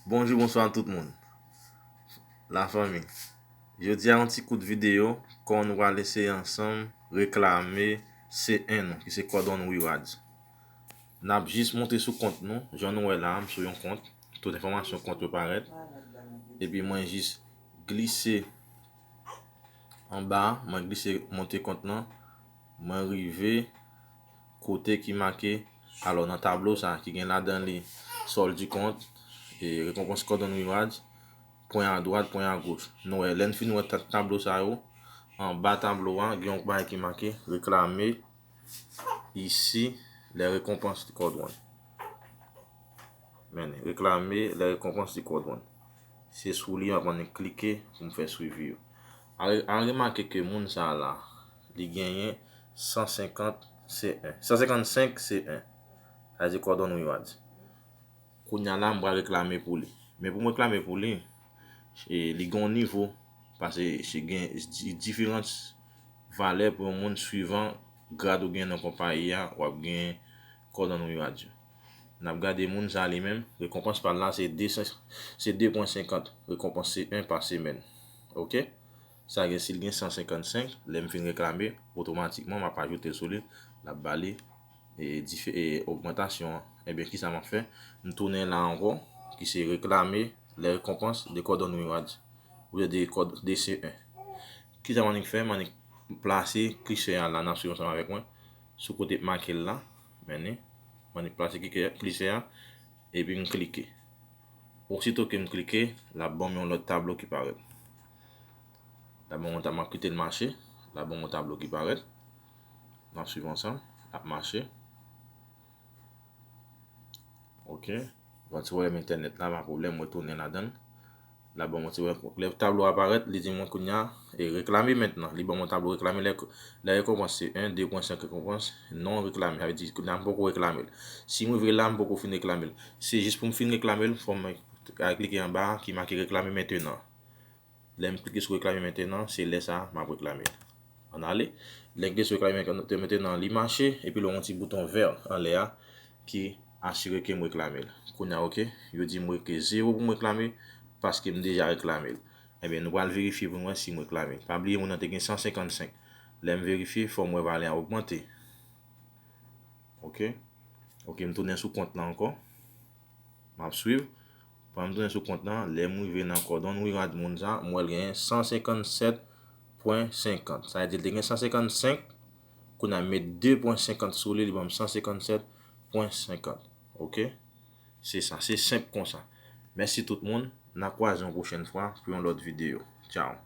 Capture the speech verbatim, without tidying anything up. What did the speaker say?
Bonjou, bonswa tout moun. Lafanmi, jodi a yon ti kout videyo, kòman nou pral eseye ansanm reklame C en nou, ki se Cordon Rewards. N ap jis monte sou kont nou, jan nou wè la, m sou yon kont, tout enfòmasyon kont yo parèt. Epi mwen jis glise anba, mwen glise monte kont lan, mwen rive kote ki make, alò nan tablo sa ki gen ladan li solde du compte, e récompense Cordon Rewards, pwen adwat, pwen agoch. Nou wè, lè n fin wè ta-, tablo sa yo, anba tablo a, gen yon bagay ki make reklame isi les récompenses du Cordon. Men, reklame les récompenses du Cordon. Se sou li m ap annik klike pou m fè swivi yo. A, a remake ke moun sa la, li genyen san senkant C en, san senkannsenk C en. Sa vle di Cordon Rewards. Kounye a la, m pral reklame pou li. Men pou m reklame pou li, e, li gen yon nivo, paske se gen di-, diferan valè pou yon moun swivan grad ou gen nan konpayi a, w ap gen Cordon Rewards yo. N ap gade moun sa li menm, rekonpans pa l la se de, se de pwen senkant, rekonpans C en pa semèn. Oke? Sa gen, si l gen san senkannsenk, lè m fin reklame, otomatikman m ap ajoute l sou li, l ap ba li, e, dife-, e, ogmantasyon an. Ebyen, kisa m ap fè? M tounen la ankò, ki se reklame les récompenses de Cordon Rewards, oubyen de kòd, de C en. Kisa m annik fè? M annik plase klisè a la, n ap swiv ansanm avèk mwen, sou kote make l la. Men, m annik plase klisè, klisè a, epi m klike. Osito ke m klike, l ap ban m yon lòt tablo ki parèt. L ap ban m yon tab-, m ap kite l mache, l ap ban m yon tablo ki parèt. N ap swiv ansanm, l ap mache. Oke. Bon, ti pwoblèm entènèt la, pa pwoblèm, mwen tounen ladan l. L ap ban m yon ti pwoblèm. Lè tablo a parèt, li di mwen kounye a, e reklame mentnan. Li ban m yon tablo reklame, lè, lè rekonpans se en, de pwen senk rekonpans, non reklame. Sa vle di, kounye a m poko reklame l. Si m rive la, m poko fin reklame l. Se jis pou m fin reklame l, fò m al klike anba a, ki make reklame mentenan. Lè m klike sou reklame mentenan, se lè sa a m ap reklame l. Ann ale. Lè m klike sou reklame mentenan, li mache, epi l wè yon ti bouton vè anlè a ki asire ke m reklame l. Kounye a, oke, yo di m ke zewo pou m reklame, paske m deja reklame l. Ebyen, nou pral verifye pou n wè si m reklame l. Pa bliye, moun nan te gen san senkannsenk. Lè m verifye, fò m wè valè a ogmante. Oke. Oke, m tounen sou kont lan ankò. M ap swiv. Pandan m tounen sou kont lan, lè m rive nan Cordon Rewards moun sa, m wè l genyen san senkannsèt pwen senkant. Sa vle di l te gen san senkannsenk, kounye a m met de pwen senkant sou li, li ban m san senkannsèt pwen senkant. Oke? Se sa, se senp konsa. Mèsi tout moun. N a kwaze yon pwochèn fwa pou yon lòt videyo. Tchaw.